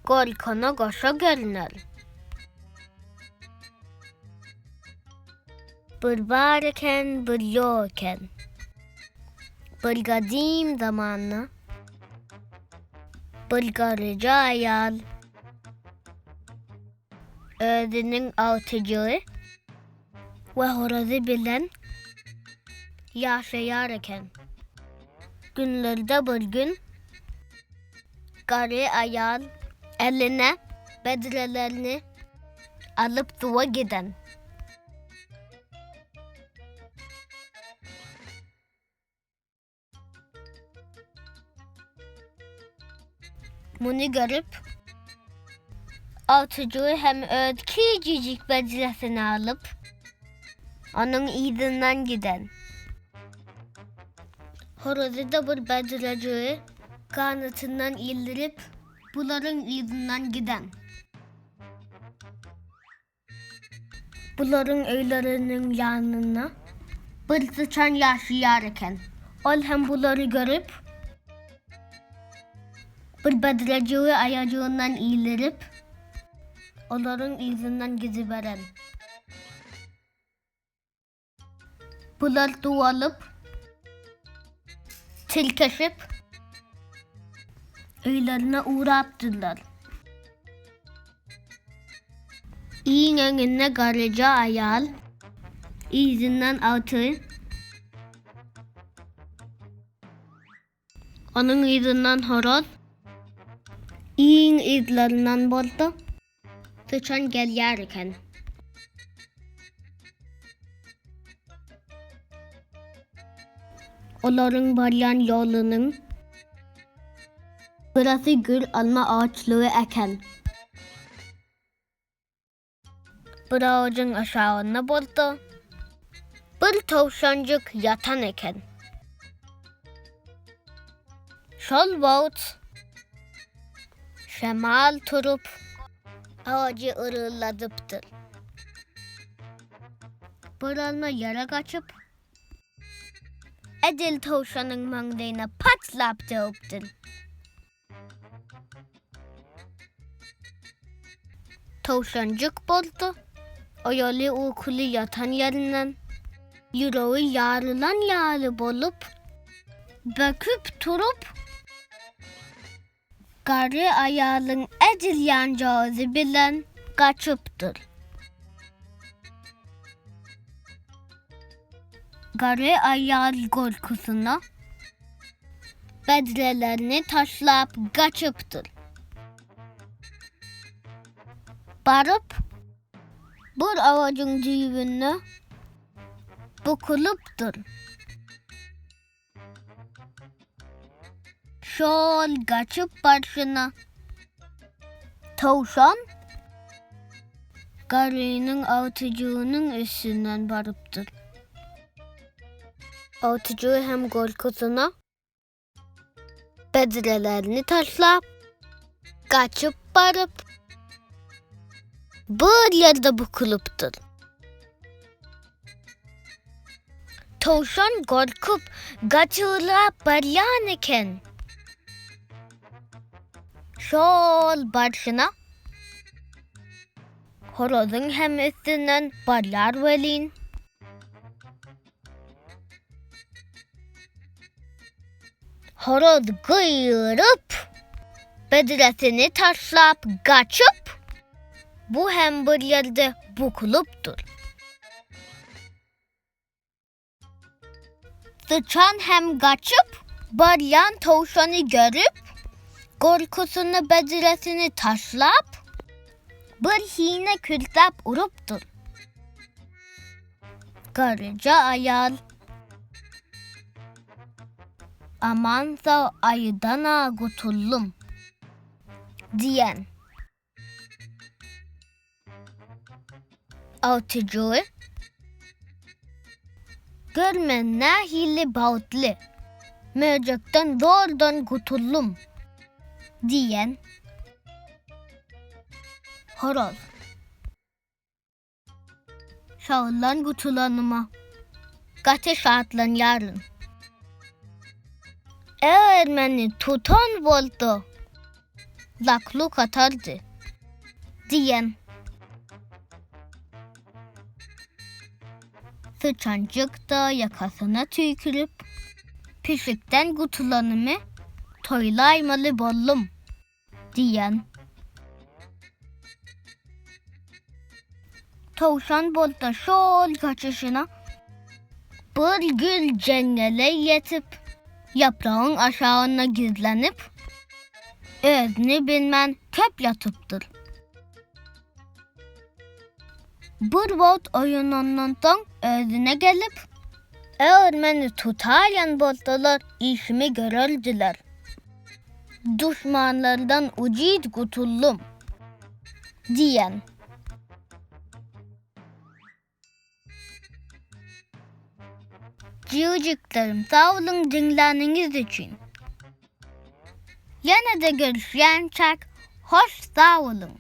Gorkana goşa görüner. Bir bar eken, bir ýok eken. Bir gadym zamanda bir garryja aýal özüniň agtyjygy we horazy bilen ýaşaýar eken. Günlerde bir gün garry aýal eline bedrelerini alyp suwa giden. Muny görüp, agtyjygy hem öz kiçijik bedresini alyp, onuň yzyndan giden. Horazy-da bir bedrejigi ganatyndan ildirip, bularyň yzyndan giden. Bularyň öýleriniň ýanynda bir syçan ýaşaýar eken. Ol hem bulary görüp, bir bedrejigi aýajygyndan ildirip, olaryň yzyndan gidiberen. Bular suw alyp, tirkeşip, öýlerine ugrapdyrlar. Iň öňünde garryja aýal, yzyndan agtygy, onuň yzyndan horaz, iň yzlaryndan bolsa syçan gelýär eken. Olaryň barýan ýolunyň gyrasy gür alma agaçlygy eken. Bir agajyň aşagynda bolsa bir towşanjyk ýatan eken. Şol wagt şemal turup, agajy yrýylladypdyr. Bir alma ýere gaçyp, edil towşanyň maňlaýyna patlap döwüpdir. Towşanjyk bolsa, oýaly ukuly ýatan ýerinden ýüregi ýarylan ýaly bolup, böküp turup, garry aýalyň edil ýanjagazy bilen gaçypdyr. Garry aýal gorkusyna bedrelerini taşlap gaçypdyr. Baryp, bir agajyň düýbünde bukulypdyr. Şol gaçyp barşyna towşan garrynyň agtyjygynyň üstünden barypdyr. Agtyjygy hem gorkusyna bedrelerini taşlap, gaçyp baryp, bir ýerde bukulypdyr. Towşan gorkup, gaçyglap barýan eken. Şol barşyna horazyň hem üstünden barýar welin, Horaz gygyryp, bedresini taşlap gaçyp, bu hem bir ýerde bukulypdyr. Syçan hem gaçyp barýan towşany görüp, gorkusyna bedresini taşlap, bir hine kürsäp urupdyr. Garryja aýal Aman-sag aýydan-a gutuldym diýen. Agtyjygy Gör men nähili bagtly, möjekden zordan gutuldym diýen. Horaz. Şagyldan gutulanyma gaty şatlanýaryn. Eger meni tutan bolsa. Lakluk atardy. Diýen. Syçanjyk-da ýakasyna tüýkürip, Pişikden gutulanymy toýlaýmaly boldum. Diýen. Towşan bolsa şol gaçyşyna bir gül jeňňele ýetip, ýapragyň aşagynda gizlenip, özüni bilmän köp ýatypdyr. Bir wagt oýanandan soň özüne gelip, Eger meni tutaýan bolsalar, işimi görerdiler. Duşmanlardan ujyz gutuldym diýen. Jigijiklerim sag boluň diňläniňiz üçin. Ýene-de görüşýänçäk hoş sag boluň.